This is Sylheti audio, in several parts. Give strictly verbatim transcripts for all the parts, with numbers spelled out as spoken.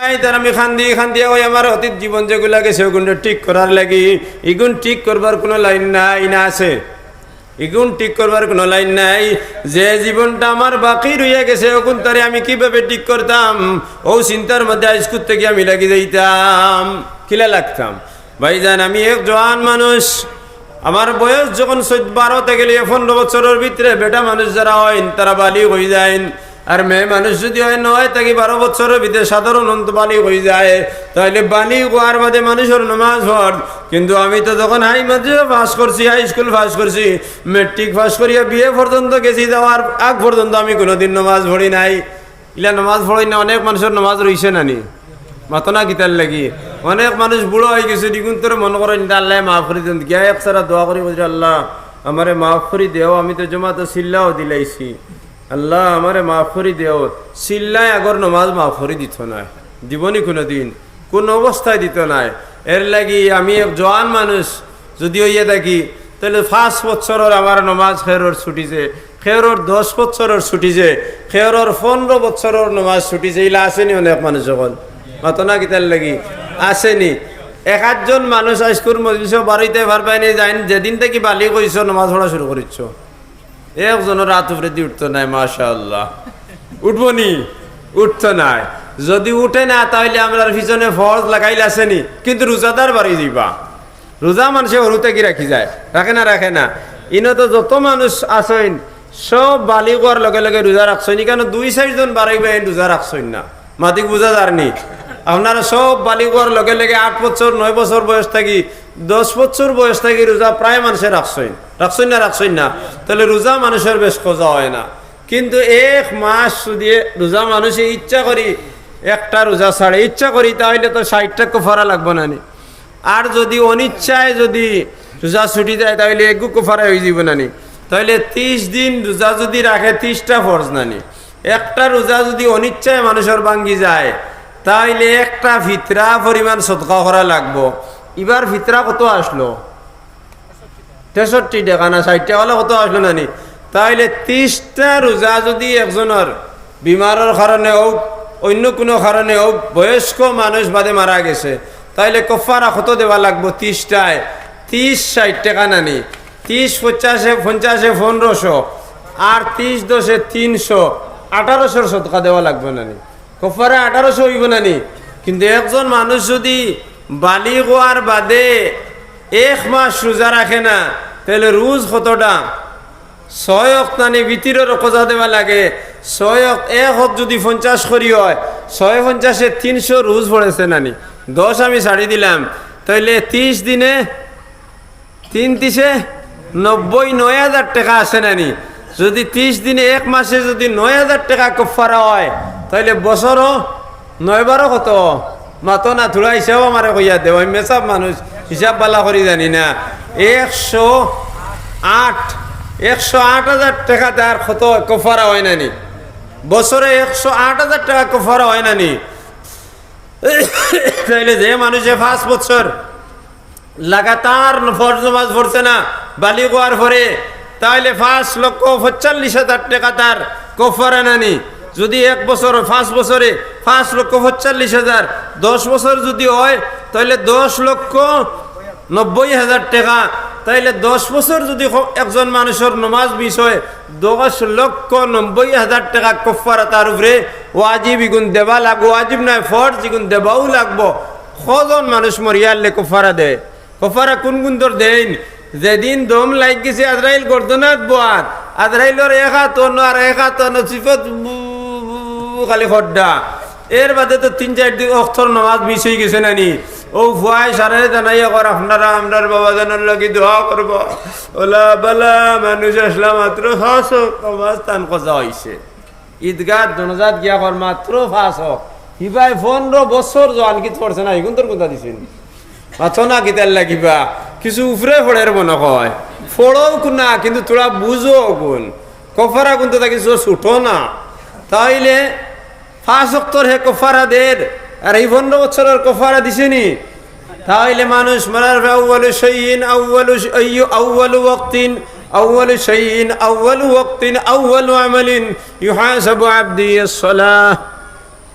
এই তার আমি খান্দি খান্দি ওই আমার অতীত জীবন যেগুলা গেছে, ওগুনরে ঠিক করার লাগি। ইগুন ঠিক করবার কুনু লাইন নাই, না আছে? ইগুন ঠিক করবার কুনু লাইন নাই। যে জীবনটা আমার বাকি রইয়া গেছে, ওগুন তারে আমি কিভাবে ঠিক করতাম, ও চিন্তার মধ্যে আইজ কুত্তে গিয়া আমি লাগি যাইতাম, কিলা লাগতাম। ভাইজান, আমি এক জোয়ান মানুষ, আমার বয়স যখন চৌদ্দ, বারো থাকি লইয়া পনরো বছরর ভিতরে বেটা মানুষ যারা অইন, তারা বালিগ অই যাইন। আর মেয়ে মানুষ যুদি অয় নয় থাকি বারো বছরর ভিতরে, সাধারণত বালিগ অই যায়, তাইলে বালিগ অওয়ার বাদে মানুষর নমাজ ফরজ। কিন্তু আমি তো যখন হাই মাদ্রাসা পাস করছি, হাই স্কুল পাস করছি, মেট্রিক পাস করিয়া বিএ পর্যন্ত গেছি, যাওয়ার আগ পর্যন্ত আমি কুনুদিন নমাজ পড়ি নাই। ইলা নমাজ পড়ইন না, অনেক মানুষর নমাজ রইছে না নি? মাতো না কিতার লাগি? অনেক মানুষ বুড়া অই গেছে, ইগুন্তরে মনো করইন, "ইতা আল্লায় মাফ করি দেউন।" গিয়া এক সারা দোয়া করি, কইরা, "আল্লাহ, আমারে মাফ করি দেও, আমি তো জমাতো চিল্লাও দিলাইছি, আল্লাহ, আমারে মাফ করি দেও।" চিল্লায় আগর নমাজ মাফ করি দিতো নায়, দিবো নি কুনুদিন? কুনু অবস্থায় দিতো নায়। এর লাগি আমি এক জোয়ান মানুষ যুদি অইয়া থাকি, তাইলে পাঁচ বছরর আমার নমাজ কেউরর ছুটিছে, কেউরর দশ বছরর ছুটিছে, কেউরর পনরো বছরর নমাজ ছুটিছে। ইলা আছে নি অনেক মানুষ অকল? মাতো না কিতার লাগি? আছে নি? এক আধজন মানুষ আইজকুর মজলিসো বারইতায় পারবায় নি, যাইন যেদিন থাকি বালিগ অইছো নমাজ পড়া শুরু করিছো। একজনর আত উপরেদি উঠতো নায়, মাশাআল্লাহ। উঠবো নি? উঠতো নায়। যুদি উঠে না, তাইলে আমরার পিছনে ফরজ লাগাইল আছে নি? কিন্তু রোজাদার বারই যাইবা। রোজা মানষে হুরু থাকি রাখি যায়, রাখে না? রাখে না? ইনো তো যত মানুষ আছইন, সব বালিগ অওয়ার লগে লগে রোজা রাখছইন। ইখানো দুই চাইরজন বারইবা, এইন রোজা রাখছইন না। মাতিক বুঝা যার নি? আপনারা সব বালিগ অওয়ার লগে লগে আট বছর, নয় বছর বয়স থাকি, দশ বছর বয়স থাকি রোজা প্রায় মানষে রাখছইন। রাখছইন না? রাখছইন না? তাইলে রোজা মানুষর বেশ কজা অয় না। কিন্তু এক মাস যুদি রোজা মানষে ইচ্ছা করি একটা রোজা ছাড়ে, ইচ্ছা করি, তাইলে তো ষাইটটা কাফফারা লাগবো না নি? আর যুদি অনিচ্ছায় যুদি রোজা ছুটি যায়, তাইলে এগু কাফফারা অই যাইবো না নি? তাইলে তিশ দিন রোজা যুদি রাখে, তিশটা ফরজ না নি? একটা রোজা যুদি অনিচ্ছায় মানুষর ভাঙ্গি যায়, তাইলে একটা ফিতরা পরিমাণ সদকা করা লাগবো। ইবার ফিতরা কত আসলো? তেষট্টি টেকা না ষাইট টেকা অইলে কত আসলো না নি? তাইলে তিশটা রোজা যুদি একজনর বিমারর কারণে অউক, অইন্য কুনু কারণে অউক, বয়স্ক মানুষ বাদে মারা গেছে, তাইলে কাফফারা কত দেওয়া লাগবো? তিশটায় তিশ ষাইট টেকা না নি? তিশ পঞ্চাশে, পঞ্চাশে পনরোশো, আর তিশ দশে তিনশো, আঠারোশোর সদকা দেওয়া লাগবো না নি? কাফফারা আঠারোশো অইবো না নি? কিন্তু একজন মানুষ যুদি বালিগ অওয়ার বাদে এক মাস রোজা রাখে না, তাইলে রোজ কতটা? ছয় অক্ত না নি? বিতিরর কজা দেওয়া লাগে। ছয় অক্ত, এক অক্ত যুদি পঞ্চাশ করি অয়, ছয় পঞ্চাশে তিনশো রোজ পড়েছে না নি? দশ আমি ছাড়ি দিলাম, তাইলে তিশ দিনে তিন তিশে নব্বই, নয় হাজার টেকা আছে না নি? যুদি তিশ দিনে, এক মাসে যুদি নয় হাজার টেকা কাফফারা অয়, তাইলে বছরো নয় বারো কত? মাতো না, থুড়া হিসাব আমারে কইয়া দেও, আমি মেসাব মানুষ, হিসাব ভালা করি জানি না। একশো আট, একশো আট হাজার টেকা তার কত কাফফারা অয় না নি? বছরে একশো আট হাজার টেকা কাফফারা অয় না নি? তাইলে যে মানুষে পাঁচ বছর লাগাতার ফরজ নামাজ পড়ছে না, বালিগ অওয়ার পরে, তাইলে পাঁচ লক্ষ পঁয়তাল্লিশ হাজার টেকা তার কাফফারা না নি? যুদি এক বছর, পাঁচ বছরে পাঁচ লক্ষ পঁয়তাল্লিশ হাজার, দশ বছর যুদি অয়, তাইলে দশ লক্ষ নব্বই হাজার টেকা। তাইলে দশ বছর যুদি ক-, একজন মানুষর নমাজ মিস অয়, দশ লক্ষ নব্বই হাজার টেকা কাফফারা তার উপরে ওয়াজিব, ইগুন দেওয়া লাগবো। ওয়াজিব নায়, ফরজ, ইগুন দেওয়াউ লাগবো। কয়জন মানুষ মরিয়ারলে কাফফারা দেয়? কাফফারা কুন গুনতর দেইন? যেদিন দম লাগি গেছে, আজরাইল গর্দনাত বওয়াত, আজরাইলর এক আত অনো আর এক আত অনো, চিফত বু, বু, বু, খালি খড্ডা। এর বাদে তো তিন চাইর দিন অক্তর নমাজ মিস অই গেছে না নি? অউ ফুয়ায় সারারে জানাইয়া কর, "আপনারা আমরার বাবাজানর লাগি দোয়া করবা।" অলা বালা মানুষ আছলা, মাত্র পাঁচ অক্ত নমাজ তান কজা অইছে। ইদগাত জনাজাত গিয়া কর মাত্র পাঁচ অক্ত। হিবায় পনরো বছর জোয়ানকিত পড়ছে না, ইগুনতর কুনতা দিছে নি? মাতো না কিতার লাগিবা? কিছু উপরে পড়ের মনো কয়। পড়উক না, কিন্তু থুড়া বুঝউক গুন। কাফফারা কুনতা তা কিছু ছুটো না। তাইলে পাঁচ অক্তর হে কাফফারা দের, আর ই পনরো বছরর কাফফারা দিছে নি? তাইলে মানুষ মরার পরে আউয়ালু শাইইন, আউয়ালু শ-, আইয়ু, আউয়ালু ওয়াক্তিন, আউয়ালু শাইইন, আউয়ালু ওয়াক্তিন, আউয়ালু আমালিন ইউহাসাবু আবদি আস-সালাহ।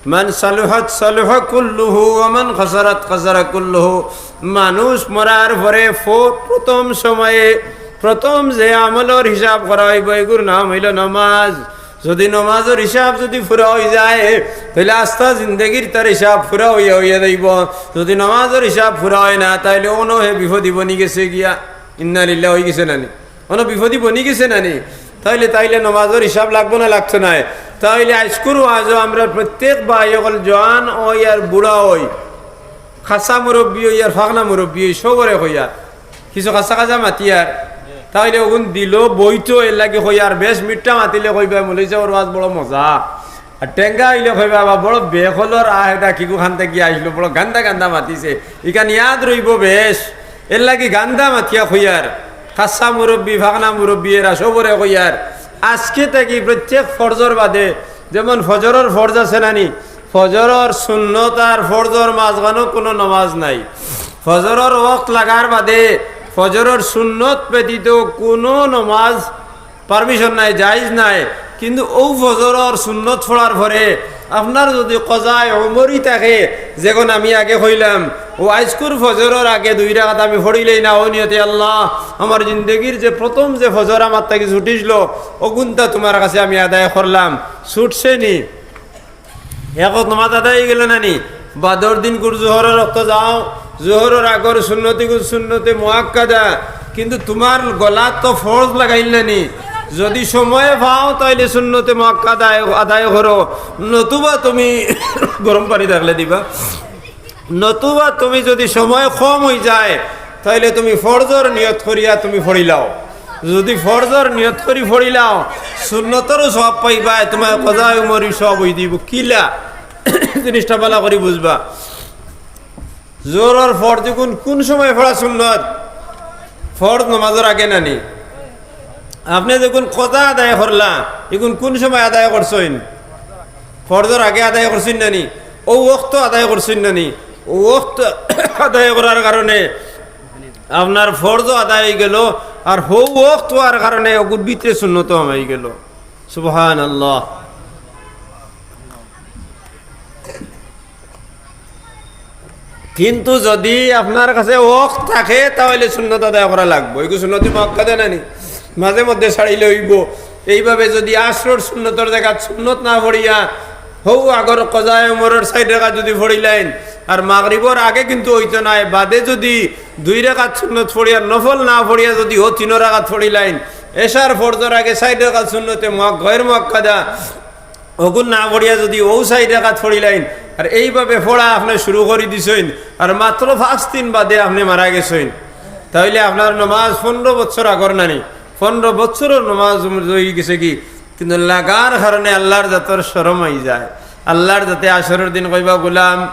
মান সালুহাত সালুহা কুল্লুহু ওয়া মান খাসারাত খাসারা কুল্লুহু। মানুষ মরার পরে ফ-, প্রথম সময়ে, প্রথম যে আমলর হিসাব করা অইবো, এগুর নাম অইলো নমাজ। যদি নমাজর হিসাব যদি পুরা অই যায়, তাইলে আস্তা জিন্দেগির তার হিসাব পুরা অইয়া অইয়া যাইবো। যদি নমাজর হিসাব পুরা অয় না, তাইলে অনো হে বিপদি বনি গেছে গিয়া। ইন্না লিল্লাহ অই গেছে না নি? অনো বিপদি বনি গেছে না নি? তাইলে, তাইলে নমাজর হিসাব লাগবো না লাগতো নায়? তাইলে আইজকুর ওয়াজো আমরা প্রত্যেক ভাই অকল, জোয়ান অই আর বুড়া অই, খাসা মুরব্বি অই আর ফাকনা মুরব্বি অই, সবরে কইয়ার, কিছু খাসা খাসা মাতিয়ার, তাইলে অগুন দিলো বইতো, এর লাগি কইয়ার, বেশ মিঠা মাতিলে কইবা, "মৌলভী সাবর ওয়াজ বড় মজা।" আর টেঙ্গা অইলে কইবা, "বাবা, বড় বেকলর আহ, এটা কিগু খান থাকি আইলো, বড় গান্দা গান্দা মাতিছে।" ইখান ইয়াদ রইবো বেশ। এর লাগি গান্দা মাতিয়া কইয়ার, খাসা মুরব্বি, ফাকনা মুরব্বি, এরা সবরে কইয়ার, আইজকে থাকি প্রত্যেক ফরজর বাদে, যেমন ফজরর ফরজ আছে না নি, ফজরর সুন্নত আর ফরজর মাঝখানো কুনু নমাজ নাই। ফজরর ওয়াক্ত লাগার বাদে ফজরর সুন্নত ব্যতীত কুনু নমাজ permission নাই, জায়েজ নাই। কিন্তু অউ ফজরর সুন্নত পড়ার পরে আপনার যদি কজায় উমরি থাকে, যেগুন আমি আগে কইলাম, অউ আইজকুর ফজরর আগে দুই রাকাত আমি পড়িলাই না, অউ নিয়তে, "আল্লাহ, আমার জিন্দেগির যে প্রথম যে ফজর আমার থাকি ছুটিছিল, অগুনতা তুমার কাছে আমি আদায় করলাম।" ছুটছে নি? এক ওয়াক্ত নমাজ আদায় অই গেল না নি? বাদর দিন কুর জোহরর ওয়াক্ত যাও, জোহরর আগর সুন্নতিগুন সুন্নতে মুআক্কাদা, কিন্তু তুমার গলাত তো ফরজ লাগাইল না নি? যদি সময় পাও, তাইলে সুন্নতে মুআক্কাদা আদায়, আদায় করো, নতুবা তুমি গরম পানি থাকলে দিবা, নতুবা তুমি যদি সময় কম অই যায়, তাইলে তুমি ফরজর নিয়ত করিয়া তুমি পড়িলাও। যদি ফরজর নিয়ত করি পড়িলাও, সুন্নতরও সওয়াব পাইবায়, তুমার কজায় উমরি সওয়াব অই দিবো। কিলা? জিনিসটা ভালা করি বুঝবা। জোহরর ফরজ ইগুন কুন সময় পড়া সুন্নত? ফরজ নমাজর আগে না নি? আপনে যেগুন কজা আদায় করলা, ইগুন কুন সময় আদায় করছইন? ফরজর আগে আদায় করছইন না নি? অউ ওয়াক্ত আদায় করছইন না নি? অউ ওয়াক্ত আদায় করার কারণে আপনার ফরজও আদায় অই গেল, আর হউ ওয়াক্ত অওয়ার কারণে অগুর ভিতরে সুন্নতও হামাই গেল। সুবহানাল্লাহ। কিন্তু যদি আপনার কাছে ওয়াক্ত থাকে, তাইলে সুন্নত আদায় করা লাগবো। ইগু সুন্নতে মুআক্কাদা না নি? মাঝে মধ্যে ছাড়িলে অইবো। এইভাবে যদি আসরর সুন্নতর জাগাত সুন্নত না পড়িয়া, হউ আগর কজায় উমরর চাইর রাকাত যদি পড়িলাইন, আর মাগরিবর আগে কিন্তু অইতো নায়, বাদে যদি দুই রাকাত সুন্নত পড়িয়া, নফল না পড়িয়া যদি অউ তিন রাকাত পড়িলাইন, এশার ফরজর আগে চাইর রাকাত সুন্নতে মুআ-, গয়ের মুআক্কাদা, অগুন না পড়িয়া যদি অউ চাইর রাকাত পড়িলাইন, আর এইভাবে পড়া আপনে শুরু করি দিছইন, আর মাত্র পাঁচ দিন বাদে আপনে মারা গেছইন, তাইলে আপনার নমাজ পনরো বছর আগর না নি, পনরো বছরর নমাজ অই গেছে গি। কিন্তু লাগার কারণে আল্লার জাতর শরম অই যায়। আল্লার জাতে হাশরর দিন কইবা, "গুলাম,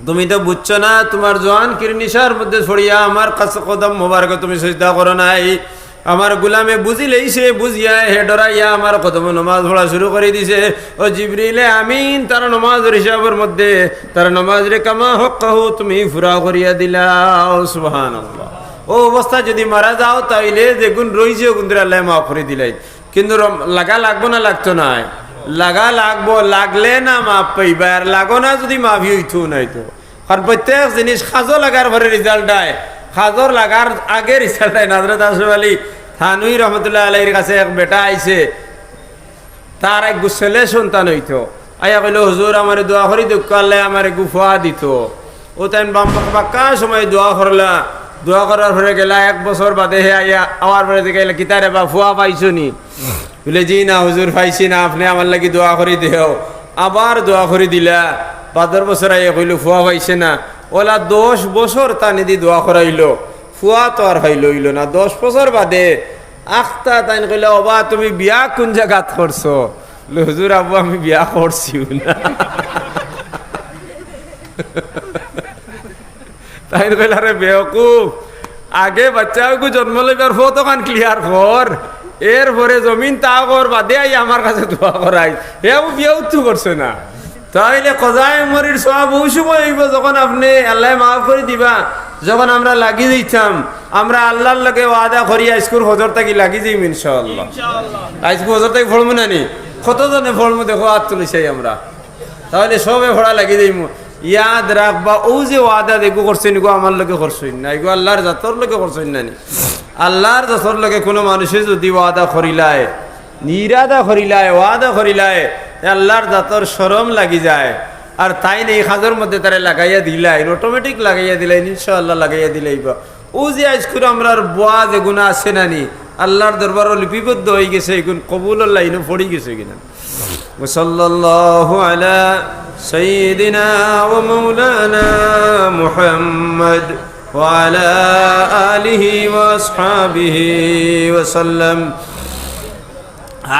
তুমি তো বুঝছো না, তুমার জোয়ান কিরনিশার মধ্যে পড়িয়া আমার কাছে কদম মোবারকো তুমি সিজদা করো নাই। আমার গুলামে বুঝিলাইছে, বুঝিয়া হে ডরাইয়া আমার কদমো নমাজ পড়া শুরু করি দিছে।" ও জিবরিলে আমিন, তার নমাজর হিসাবর মধ্যে তার নমাজরে কামা হাক্কাহু তুমি পুরা করিয়া দিলাও। সুবহানাল্লাহ। অউ অবস্থা যদি মারা যাও, তাইলে যেগুন রইছে অগুনরে আল্লায় মাফ করি দিলাই। কিন্তু রম-, লাগা লাগবো না লাগতো নায়? লাগা লাগবো, লাগলে না মাফ পাইবা, আর লাগো না যদি মাফি অইতো নায় তো। কারণ প্রত্যেক জিনিস কাজো লাগার পরে result আয়, কাজর লাগার আগে result আয় না। হযরত আশরাফ আলী থানভী রহমতুল্লাহ আলাইহির কাছে এক বেটা আইছে, তার এক ছেলে সন্তান অইতো। আইয়া কইলো, "হুজুর, আমারে দোয়া করি দেউক্কা, আল্লায় আমারে এগু ফুয়া দিতো।" অউ তাইন বাম-, বাক্কা সময় দোয়া করলা, দোয়া করার পরে গেলা, এক বছর বাদে হে আইয়া, আওয়ার পরে জিগাইলা, "কিতা রে বা, ফুয়া পাইছো নি?" বুলে, "জি না হুজুর, পাইছি না, আপনে আমার লাগি দোয়া করি দেও।" আবার দোয়া করি দিলা, বাদর বছর আইয়া কইলো, "ফুয়া পাইছে না।" অলা দশ বছর তানিদি দোয়া করাইলো, ফুয়া তো আর পাইলো অইলো না। দশ বছর বাদে আখতা তাইন কইলা, "ওবা, তুমি বিয়া কুন জাগাত করছো?" বুলে, "হুজুর, আব্বু, আমি বিয়া করছিউ না।" তাইন কইলা, "রে বেওকুফ, আগে বাচ্চাগু জন্ম লইবার পথ অখান clear কর, এরপরে জমিন তা কর, বাদে আইয়া আমার কাছে দোয়া করাইস।" হে আবু বিয়াউ তো করছে না। তাইলে কজায়ে উমরির সওয়াব অউ সময় অইবো যখন আপনে আল্লায় মাফ করি দিবা, যখন আমরা লাগি যাইতাম। আমরা আল্লার লগে ওয়াদা করি আইজকুর ফজর থাকি লাগি যাইমু ইনশাআল্লাহ। আইজকুর ফজর থাকি পড়মু না নি? কতজনে পড়মু দেখো, আত তুলি চাই আমরা। তাইলে সবে পড়া লাগি যাইমু। ইয়াদ রাখবা, অউ যে ওয়াদা যেগু করছইন, ইগু আমার লগে করছইন না, ইগু আল্লার জাতর লগে করছইন না নি। আল্লার জাতর লগে কুনু মানষে যুদি ওয়াদা করিলায়, ইরাদা করিলায়, ওয়াদা করিলায়, তে আল্লার জাতর শরম লাগি যায়। আর তাইন এই কাজর মধ্যে তারে লাগাইয়া দিলাইন, automatic লাগাইয়া দিলাইন, ইনশাআল্লাহ লাগাইয়া দিলাইবা। অউ যে আইজকুর আমরার বুয়া যেগুনা আছে না নি, আল্লার দরবারো লিপিবদ্ধ অইগেছে, ইগুন কবুলর লাইনো পড়ি গেছে কিনা। وصلى الله على سيدنا ومولانا محمد وعلى آله وأصحابه وسلم.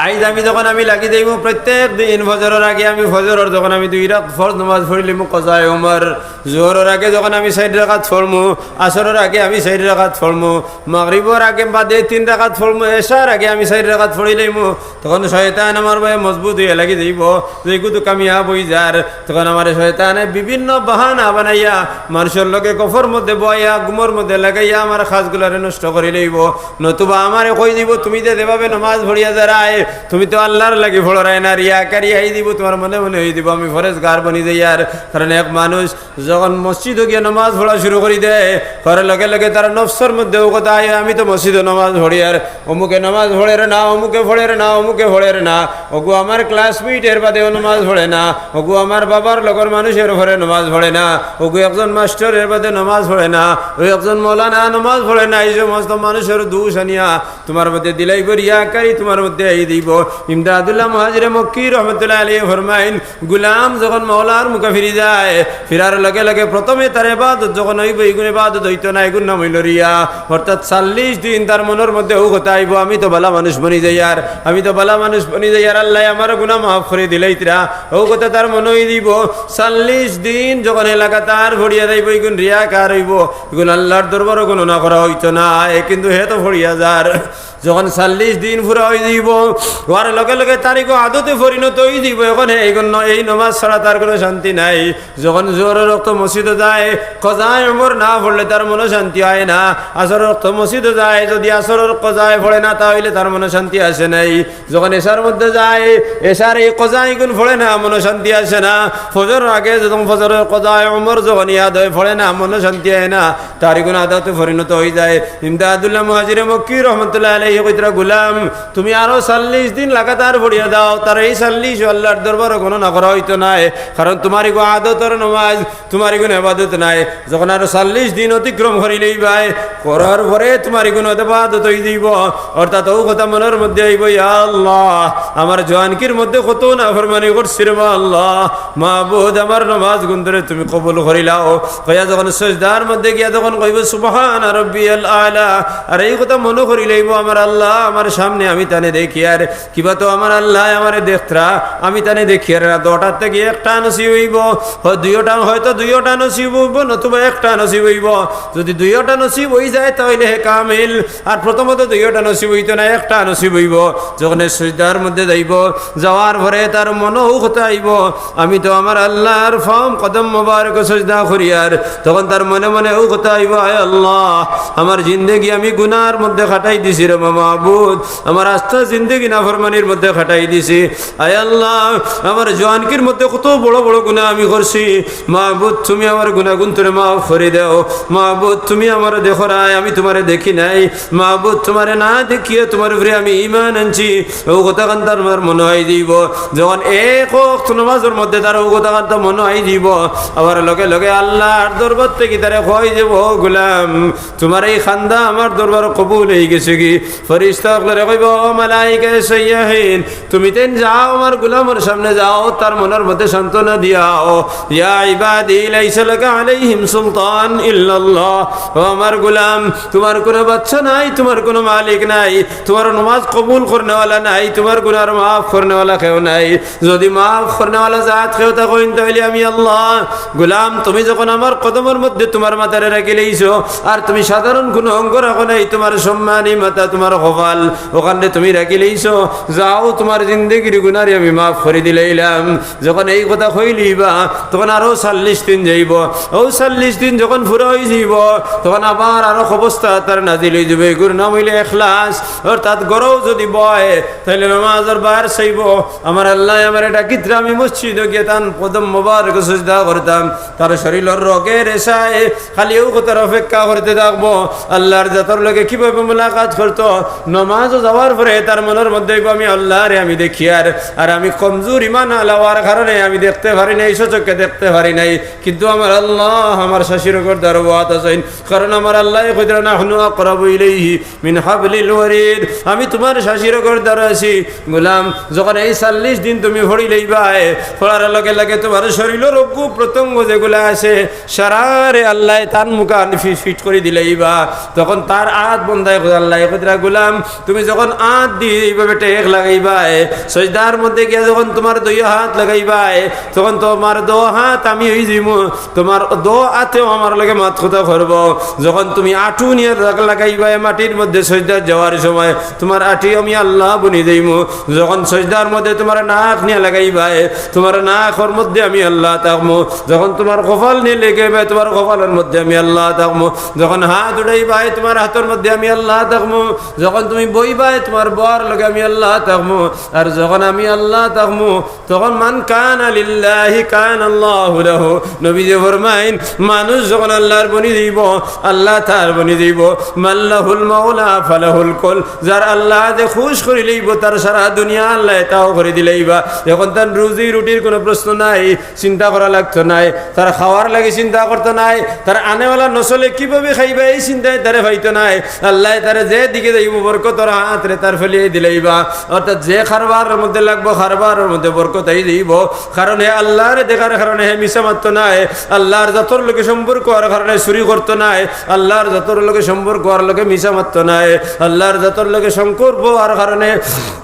আইজ আমি যখন আমি লাগি যাইমু, প্রত্যেক দিন ফজরর আগে আমি ফজরর যখন আমি দুই রাকাত ফরজ নামাজ পড়িলিমু কজায়ে উমর, জোহরর আগে যখন আমি চাইর রাকাত পড়মু, আসরর আগে আমি চাইর রাকাত পড়মু, মাগরিবর আগে বাদে তিন রাকাত পড়মু, এশার আগে আমি চাইর রাকাত পড়িলিমু, তখন শয়তান আমার বায় মজবুত অইয়া লাগি যাইবো, যেগু তো কামিয়াব অইযার। তখন আমারে শয়তানে বিভিন্ন বাহানা বানাইয়া মানষর লগে গফর মধ্যে বওয়াইয়া, ঘুমর মধ্যে লাগাইয়া আমার কাজগুলারে নষ্ট করিলাইবো। নতুবা আমারে কই দিবো, "তুমি যে যেভাবে নামাজ পড়িয়া যারায়, তুমি তো আল্লার লাগি পড়রায় না, রিয়াকারি আই দিবো, তুমার মনে মনে অই দিবো আমি পরেজগার বনি যাইয়ার।" কারণ এক মানুষ যখন মসজিদো গিয়া নামাজ পড়া শুরু করি দেয়, করার লগে লগে তার নফসর মধ্যে অউ কথা আয়, "আমি তো মসজিদো নামাজ পড়িয়ার, অমুকে নামাজ পড়ের না, অমুকে পড়ের না, অমুকে পড়ের না, অগু আমার classmate এর বাদেও নামাজ পড়ে না, অগু আমার বাবার লগর মানুষের ঘরে নামাজ পড়ে না, অগু একজন মাস্টর এর বাদে নামাজ পড়ে না, অউ একজন মৌলানা নামাজ পড়ে না।" এই সমস্ত মানুষর দোষ আনিয়া তুমার মধ্যে দিলাইবো, রিয়াকারি তুমার মধ্যে আই দিবো। ইমদাদুল্লাহ মুহাজিরে মক্কি রহমতুল্লাহ আলাইহি ফরমাইন, গুলাম যখন মাওলার মুখে ফিরি যায়, ফিরার লগে লগে প্রথমে তার ইবাদত যখন অইবো, ইগুন ইবাদত অইতো না, ইগুন নাম অইলো রিয়া। অর্থাৎ চল্লিশ দিন তার মনর মধ্যে অউ কথা আইবো, "আমি তো ভালা মানুষ বনি যাইয়ার, আমি তো ভালা মানুষ বনি যাইয়ার, আল্লায় আমার গুনা মাফ করি দিলাইতরা।" অউ কথা তার মনো অই দিবো। চল্লিশ দিন যখন হে লাগাতার পড়িয়া যাইবো, ইগুন রিয়াকার অইবো, ইগুন আল্লার দরবারো গণনা করা অইতো না, এ কিন্তু হে তো পড়িয়া যার। যখন চল্লিশ দিন পুরা অই দিবো, অওয়ার লগে লগে তার ইগু আদতে পরিণত অই দিবো। এখন হে ইগুন ন-, এই নমাজ ছাড়া তার কুনু শান্তি নাই। যখন জোহরর অক্ত মসজিদো যায়, কজায়ে উমর না পড়লে তার মনো শান্তি অয় না। আসরর অক্ত মসজিদো যায়, যুদি আসরর কজায়ে পড়ে না, তা অইলে তার মনো শান্তি আসে নাই। যখন এশার মধ্যে যায়, এশার এই কজাইগুন পড়ে না, মনো শান্তি আসে না। ফজরর আগে যখন ফজরর কজায়ে উমর যখন ইয়াদ অয়, পড়ে না, মনো শান্তি অয় না। তার ইগুন আদতে পরিণত অই যায়। ইমদাদুল্লাহ মুহাজিরে মক্কি রহমতুল্লাহ আলাইহি কইতরা, "গুলাম, তুমি আরো চল্লিশ দিন লাগাতার পড়িয়া যাও, তার এই চল্লিশ আল্লার দরবারো গণনা করা অইতো নায়, কারণ তুমার ইগু আদতর নমাজ, তুমার ইগুন ইবাদত নায়।" যখন আরো চল্লিশ দিন অতিক্রম করিলাইবায়, করার পরে তুমার ইগুন ইবাদত অই দিবো। অর্থাৎ অউ কথা মনর মধ্যে আইবো, "ইয়া আল্লাহ, আমার জোয়ানকির মধ্যে কত নাফরমানি করছি রে বা আল্লাহ, মাবুদ, আমার নমাজ গুন ধরে তুমি কবুল করিলাও।" কইয়া যখন সজদার মধ্যে গিয়া তখন কইবো, "সুবহান রব্বিয়াল আলা", আর এই কথা মনো করিলাইবো, "আমার আল্লাহ, আমার সামনে আমি তানে দেখিয়ার।" কিবা তো আমার আল্লায় আমারে দেখতরা, আমি তানে দেখিয়ার না। দুইটার থাকি একটা নসিব অইবো, হ-, দুইটা, হয়তো দুইটা নসিব অইবো, নতুবা একটা নসিব অইবো। যুদি দুইটা নসিব অই যায়, তা অইলে হে কামিল। আর প্রথমত দুইটা নসিব অইতো না, একটা নসিব অইবো। যখন হে সজদার মধ্যে যাইবো, যাওয়ার পরে তার মনো অউ কথা আইবো, "আমি তো আমার আল্লার পাও কদম মোবারকো সজদা করিয়ার।" তখন তার মনে মনে অউ কথা আইবো, "আয় আল্লাহ, আমার জিন্দেগি আমি গুনার মধ্যে কাটাই দিছি রে মাবুদ, আমার আস্তা জিন্দেগি নাফরমানির মধ্যে কাটাই দিছি। আয় আল্লাহ, আমার জোয়ানকির মধ্যে কত বড় বড় গুনা আমি করছি। মাবুদ, তুমি আমার গুনাগুন তোরে মাফ করি দেও। মাবুদ, তুমি আমারে দেখরায়, আমি তুমারে দেখি নাই। মাবুদ, তুমারে না দেখিয়া তুমার উপরে আমি ঈমান আনছি।" অউ কথাখান তার মনো অই দিবো। যখন এক ওয়াক্ত নমাজর মধ্যে তার অউ কথাখান তার মনো অই দিবো, আবার লগে লগে আল্লার দরবার থাকি তারে কই দিবো, "ও গুলাম, তুমার এই কান্দা আমার দরবারো কবুল অই গেছেগি।" ফিরিস্তা অকলরে কইবো, "ও মালাইকায়ে সাইয়্যাহিন, তুমি তেন যাও, আমার গুলামর সামনে যাও, তার মনর মধ্যে সান্ত্বনা দিয়াও।" "ইয়া ইবাদি লাইসা লাকা আলাইহিম সুলতান ইল্লাল্লাহ।" ও আমার গুলাম, তুমার কুনু বাদশা নাই, তুমার কুনু মালিক নাই, তুমার নমাজ কবুল করনেওয়ালা নাই, তুমার গুনার মাফ করনেওয়ালা কেউ নাই। যুদি মাফ করনেওয়ালা জাত কেউ থাকইন, তা অইলে আমি আল্লাহ। গুলাম, তুমি যখন আমার কদমর মধ্যে তুমার মাথারে রাখিলাইছো, আর তুমি সাধারণ কুনু অঙ্গ রাখো নাই, তুমার সম্মানী মাথা, তুমার কপাল, অখানরে তুমি রাখিলাইছো। দিছো, যাও, তুমার জিন্দেগির গুনারে আমি মাফ করি দিলাইলাম।" যখন এই কথা কইলিবা, তখন আরো চল্লিশ দিন যাইবো। অউ চল্লিশ দিন যখন পুরা অই যাইবো, তখন আবার আরো অবস্থা তার নাজিল অই যাইবো। এগুর নাম অইলে ইখলাস। অর্থাৎ ঘরো যুদি বয়, তাইলে নমাজর বার চাইবো, "আমার আল্লায় আমারে ডাকিতরা, আমি মসজিদো গিয়া তান কদম মোবারক সজদা করতাম।" তার শরীলর রগে রেশায় খালি অউ কথার অপেক্ষা করতে থাকবো, আল্লার জাতর লগে কিভাবে মুলাকাত করতো। নমাজো যাওয়ার পরে তার মনর মধ্যে অইবো, "আমি আল্লারে আমি দেখিয়ার, আর আমি কমজুর ইমান আলা অওয়ার কারণে আমি দেখতে পারি নাই, স্বচক্ষে দেখতে পারি নাই, কিন্তু আমার আল্লা আমার শাশিরকর দরবাত আছইন, কারণ আমার আল্লায় কইতরা, নাহনু আকরাবু ইলাইহি মিন হাবলিল ওয়ারিদ, আমি তুমার শাশিরকর দ্বারা আছি।" গুলাম, যখন এই চল্লিশ দিন তুমি পড়িলাইবায়, পড়ার লগে লগে তুমার শরীলর অঙ্গ প্রত্যঙ্গ যেগুলা আছে, সারারে আল্লায় তান মুখান ফি-, ফিট করি দিলাইবা। তখন তার আত বন্দায় কইরা, আল্লায় কইতরা, "গুলাম, তুমি যখন আত দি এইভাবে টেক লাগাইবায়, সজদার মধ্যে গিয়া যখন তুমার দুই আত লাগাইবায়, তখন তুমার দো আত আমি অই যাইমু, তুমার দো আতেও আমার লগে মাত কথা করবো।" যখন তুমি আটু নিয়া লাগ-, লাগাইবায় মাটির মধ্যে সজদাত যাওয়ার সময়, তুমার আটি আমি আল্লা বনি যাইমু। যখন সজদার মধ্যে তুমার নাক নিয়া লাগাইবায়, তুমার নাকর মধ্যে আমি আল্লা থাকমু। যখন তুমার কপাল নিয়া লাগাইবায়, তুমার কপালর মধ্যে আমি আল্লা থাকমু। যখন আত উঠাইবায়, তুমার আতর মধ্যে আমি আল্লা থাকমু। যখন তুমি বইবায়, তুমার বওয়ার লগে আমি আল্লা থাকমু। আর যখন আমি আল্লা থাকমু, তখন মান কানা লিল্লাহি কানাল্লাহু লাহু। নবীজি ফরমাইন, মানুষ যখন আল্লার বনি যাইবো, আল্লা তার বনি যাইবো। মান লাহুল মাওলা ফালাহুল কুল। যার আল্লায় যে খুশ করিলাইবো, তার সারা দুনিয়া আল্লায় তাও করি দিলাইবা। এখন তার রুজি রুটির কুনু প্রশ্ন নাই, চিন্তা করা লাগতো নায়। তার খাওয়ার লাগি চিন্তা করতো নায়, তার আনেওয়ালা নসলে কিভাবে খাইবা, এই চিন্তায় তারে পাইতো নায়। আল্লায় তারে যে দিকে যাইবো, বরকতর আতরে তার ফেলিয়া দিলাইবা। অর্থাৎ যে কারবারর মধ্যে লাগবো, কারবারর মধ্যে বরকত আই যাইবো। কারণ হে আল্লারে দেখার কারণে হে মিছা মাততো নায়, আল্লার জাতর লগে সম্পর্ক অওয়ার কারণে চুরি করতো নায়, আল্লার জাতর লগে সম্পর্ক অওয়ার লগে মিছা মাততো নায়, আল্লার জাতর লগে সম্পর্ক অওয়ার কারণে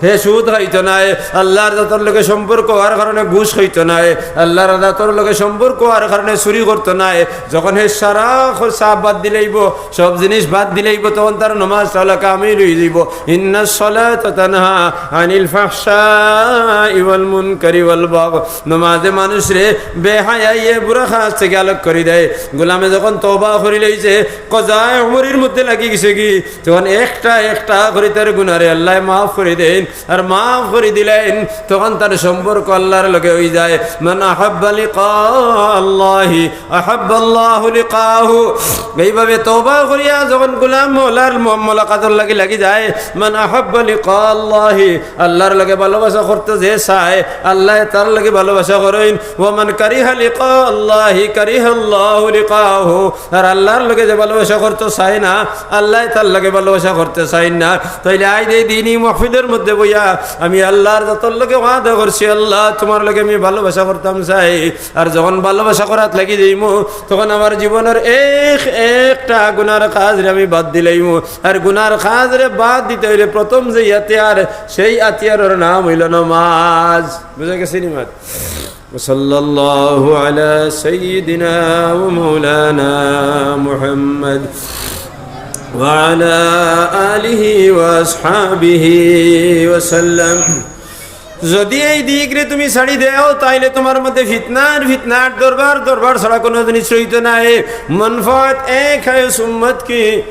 হে সুদ খাইতো নায়, আল্লার জাতর লগে সম্পর্ক অওয়ার কারণে ঘুষ খাইতো নায়, আল্লার জাতর লগে সম্পর্ক অওয়ার কারণে চুরি করতো নায়। যখন হে সারা খ-, সব বাদ দিলাইবো, সব জিনিস বাদ দিলাইবো, তখন তার নমাজ তাহলে কামিল অই যাইবো। ইন্নাস সালাতা তানহা আনিল ফাহশাই ওয়াল মুনকারি ওয়াল বাগয়। নমাজে মানুষরে বেহায়াইয়ে বুরা কাজ থাকি আলাগ করি দেয়। গুলামে যখন তওবা করিলাইছে, কজায়ে উমরির মধ্যে লাগি গেছেগি, তখন একটা একটা করি তার গুনারে আল্লায় মাফ করি দেইন। আর মাফ করি দিলাইন, তখন তার সম্পর্ক আল্লার লগে অই যায়। মান আহাব্বা লিকা আল্লাহি আহাব্বাল্লাহু লিকাহু। এইভাবে তওবা করিয়া যখন গুলাম মওলার মু-, মুলাকাতর লাগি লাগি যায়, মান আহাব্বা লিকা আল্লাহি, আল্লার লগে ভালোবাসা করতে যে চায়, আল্লায় তার লগে ভালোবাসা করইন। ওয়া মান কারিহা লিকা আল্লাহি কারিহাল্লাহু লিকাহু। আর আল্লার লগে যে ভালোবাসা করতে চায় না, আল্লায় তার লগে ভালোবাসা করতে চাইন না। তাইলে আইজ এই দিনি মাহফিলর মধ্যে বইয়া আমি আল্লার জাতর লগে ওয়াদা করছি, আল্লা, তুমার লগে আমি ভালোবাসা করতাম চাই। আর যখন ভালোবাসা করাত লাগি যাইমু, তখন আমার জীবনর এক একটা গুনার কাজরে আমি বাদ দিলাইমু। আর গুনার কাজরে বাদ দিতে অইলে প্রথম যে হাতিয়ার, সেই হাতিয়ারর নাম অইলো নমাজ। বুঝা গেছেনি মাত? وصلى الله على سيدنا ومولانا محمد وعلى آله وأصحابه وسلم। যদি এই দিকরে তুমি ছাড়ি দেও, তাইলে তুমার মধ্যে ফিতনার ফিতনার দরবার, দরবার ছাড়া কুনু জিনিস রইতো নায়। منفعت ایک ہے اس امت کی،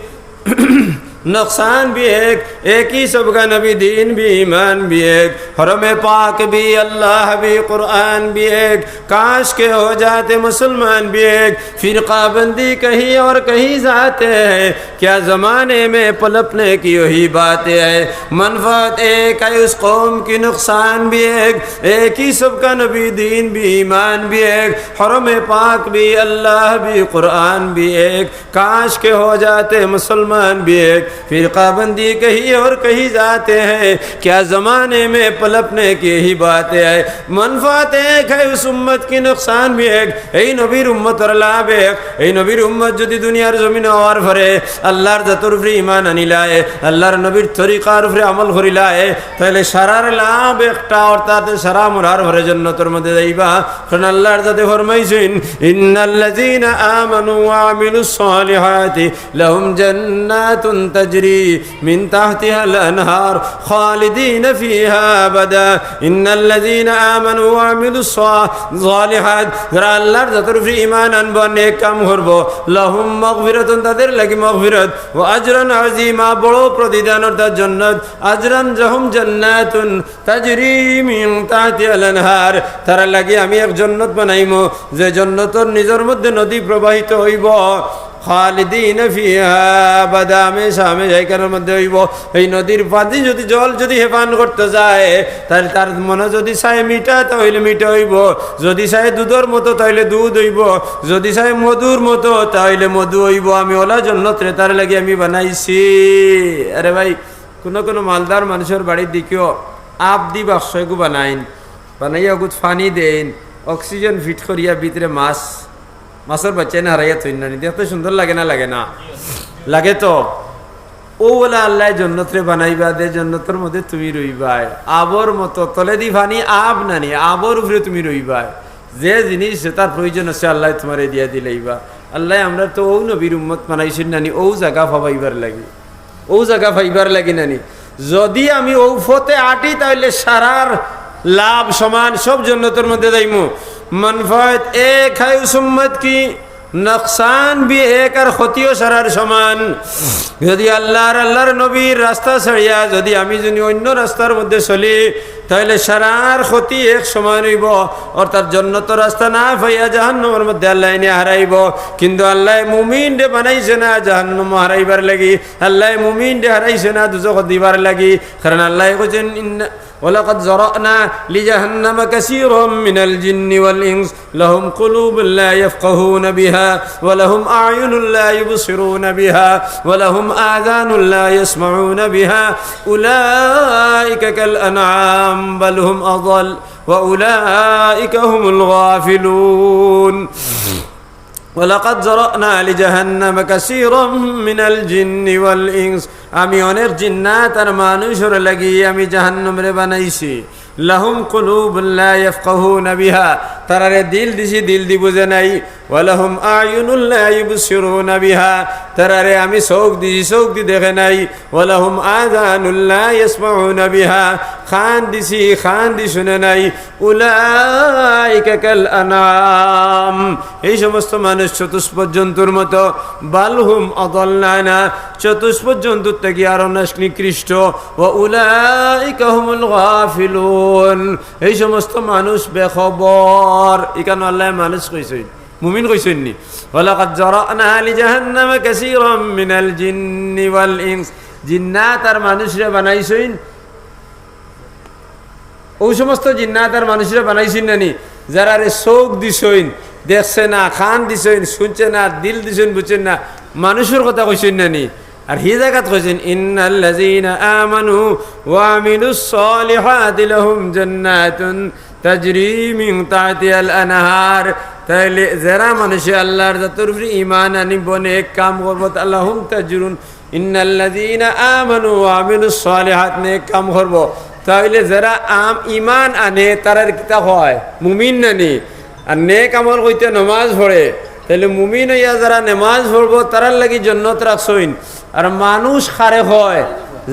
نقصان بھی ایک، ایک ہی سب کا نبی، دین بھی، ایمان بھی ایک، حرم پاک بھی، اللہ بھی، قرآن بھی ایک۔ کاش کہ ہو جاتے مسلمان بھی ایک۔ فرقہ بندی کہیں اور کہیں جاتے ہیں، کیا زمانے میں پلٹنے کی یہی باتیں ہیں۔ منفعت ایک ہے اس قوم کی، نقصان بھی ایک، ایک ہی سب کا نبی، دین بھی، ایمان بھی ایک، حرم پاک بھی، اللہ بھی، قرآن بھی ایک۔ کاش کہ ہو جاتے مسلمان بھی ایک، فرقہ بندی کہیں اور کہیں جاتے ہیں، کیا زمانے میں پلٹنے کی یہی باتیں ہیں۔ منفعت ایک ہے اس امت کی، نقصان بھی ایک۔ এই নবীর উম্মতর লাভ এক। এই নবীর উম্মত যদি দুনিয়ার জমিনো অওয়ার পরে আল্লার জাতর উপরে ঈমান আনিলায়, আল্লার নবীর তরিকার উপরে আমল করিলায়, তাইলে সারার লাভ একটা, অর্থাৎ সারা মরার পরে জন্নতর মধ্যে যাইবা। কারণ আল্লার জাতে ফরমাইছইন, ইন্নাল্লাযীনা আমানু ওয়া আমিলুস সালিহাতি লাহুম জান্নাতুন تجري من تحتها الأنهار خالدين فيها أبدا إن الذين آمنوا وعملوا الصالحات, যারা আল্লাহর জাতর উপরে ঈমান আনবো, নেক কাম করবো, لهم مغفرة, তাদের লাগি মাগফিরাত, وأجرا عظيما, বড় প্রতিদান অর্থাৎ জান্নাত, أجرا لهم جنات تجري من تحتها الأنهار, তারার লাগি আমি এক জান্নাত বানাইমু, যে জান্নাতর নিজর মধ্যে নদী প্রবাহিত অইবো, خالدين فيها أبدا, হামেশা হামেশা ইখানর মধ্যে অইবো। এই নদীর পানি যদি, জল যদি হে পান করতে যায়, তাইলে তার মনে যদি চায় মিঠা, তাইলে মিঠা অইবো, যদি চায় দুধর মতো, তাইলে দুধ অইবো, যদি চায় মধুর মতো, তাইলে মধু অইবো। আমি অলা জান্নাতরে তার লাগি আমি বানাইছি। আরে ভাই, কুনু কুনু মালদার মানুষর বাড়িত দেখিও, আপ দি বাক্স এগু বানাইন, বানাইয়া অগুত পানি দেইন, oxygen fit করিয়া ভিতরে মাছ, মাছর বাচ্চা এনে হারাইয়া থইন না নি, দেখতে সুন্দর লাগে না, লাগে না? লাগে তো। অউ অলা আল্লায় জান্নাতরে বানাইবা, যে জান্নাতর মধ্যে তুমি রইবায়, আবর মতো, তলেদি পানি, আব নানি, আবর উপরে তুমি রইবায়। যে জিনিস যেটার প্রয়োজন আছে, আল্লায় তুমারে দিয়া দিলাইবা। আল্লায় আমরারে তো অউ নবীর উম্মত বানাইছইন নানি, অউ জাগা পাইবার লাগি, অউ জাগা পাইবার লাগি নানি। যদি আমি অউ পথে আটি, তাইলে সারার লাভ সমান, সব জান্নাতর মধ্যে যাইমু। মানফাত এক হায় উস উম্মত কি, নোকসান ভি এক, আর ক্ষতিও সারার সমান। যদি আল্লাহর, আল্লাহর নবীর রাস্তা ছাড়িয়া যদি আমি যদি অন্য রাস্তার মধ্যে চলি, তাইলে সারার ক্ষতি এক সমান অইবো। অর্থাৎ জান্নাতর রাস্তা না পাইয়া জাহান্নামর মধ্যে আল্লায় নিয়া হারাইবো। কিন্তু আল্লায় মুমিনরে বানাইছে না জাহান্নামো হারাইবার লাগি, আল্লায় মুমিনরে হারাইছে না দুজখো দিবার লাগি। কারণ আল্লায় কইছইন, إن ولقد ذرأنا لجهنم كثيرا من الجن والإنس لهم قلوب لا يفقهون بها ولهم أعين لا يبصرون بها ولهم آذان لا يسمعون بها أولئك كالأنعام بل هم أضل وأولئك هم الغافلون. ولقد ذرأنا لجهنم كثيرا من الجن والإنس. আমি অনেক জিন্নাত আর মানুষর লাগি আমি জাহান্নামরে বানাইছি। لهم قلوب لا يفقهون بها, তারারে দিল দিছি, দিল দি বুঝে নাই। ولهم أعين لا يبصرون بها, তারারে আমি চউখ দিছি, চউখ দি দেখে নাই। ولهم آذان لا يسمعون بها, কান দিছি, কান দি শুনে নাই। أولئك كالأنعام, এই সমস্ত মানুষ চতুষ্পদ জন্তুর মতো। بل هم أضل, না, চতুষ্পদ জন্তুর থাকি আরো নস-, নিকৃষ্ট। وأولئك هم الغافلون, এই সমস্ত মানুষ বেখবর। ইখানো আল্লায় মানুষ কইছইন, মুমিন কইছইন নি? ولقد ذرأنا لجهنم كثيرا من الجن والإنس, জিন্নাত আর মানুষরে বানাইছইন। অউ সমস্ত জিন্নাত আর মানুষরে বানাইছইন না নি, যারারে চউখ দিছইন, দেখছে না, কান দিছইন, শুনছে না, দিল দিছইন, বুঝছইন না, মানুষর কথা কইছইন না নি? আর হি জাগাত কইছইন, إن الذين آمنوا وعملوا الصالحات لهم جنات تجري من تحتها الأنهار. তাইলে যেরা মানুষে আল্লাহর জাতর উপরে ঈমান আনিবো, নেক কাম করবো, তা لهم تجرون إن الذين آمنوا وعملوا الصالحات, নেক কাম করবো। তাইলে যেরা আম-, ঈমান আনে, তারারে কিতা কয়? মুমিন না নি? আর নেক আমল কইতে নমাজ পড়ে। তাইলে মুমিন অইয়া যেরা নমাজ পড়বো, তারার লাগি জান্নাত রাখছইন। আর মানুষ কারে কয়?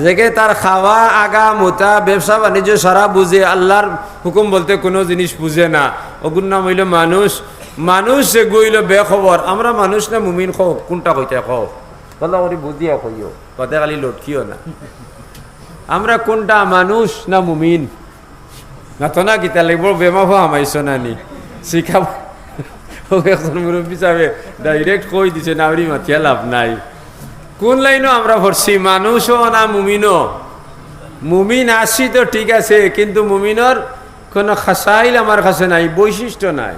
যেগু তার খাওয়া, আগা, মুতা, ব্যবসা বাণিজ্য সারা বুঝে, আল্লাহর হুকুম বলতে কুনু জিনিস বুঝে না, অগুর নাম অইলো মানুষ। মানুষ যেগু অইলো বেখবর। আমরা মানুষ না মুমিন, কও, কুনটা কইতায় কও? ভালা করি বুঝিয়া কইও, বাদে খালি লটকিও না। আমরা কুনটা মানুষ না মুমিন? না তো না, কিতা লাগি বড় বেমাফা হামাইছো না নি? শিখাব। অউ একজন মুরব্বি সাবে direct কই দিছে, না, ওরি মাতিয়া লাভ নাই। কুন লাইনো আমরা পড়ছি, মানুষও না মুমিনও? মুমিন আছি তো ঠিক আছে, কিন্তু মুমিনর কুনু খাসাইল আমার কাছে নাই, বৈশিষ্ট্য নাই।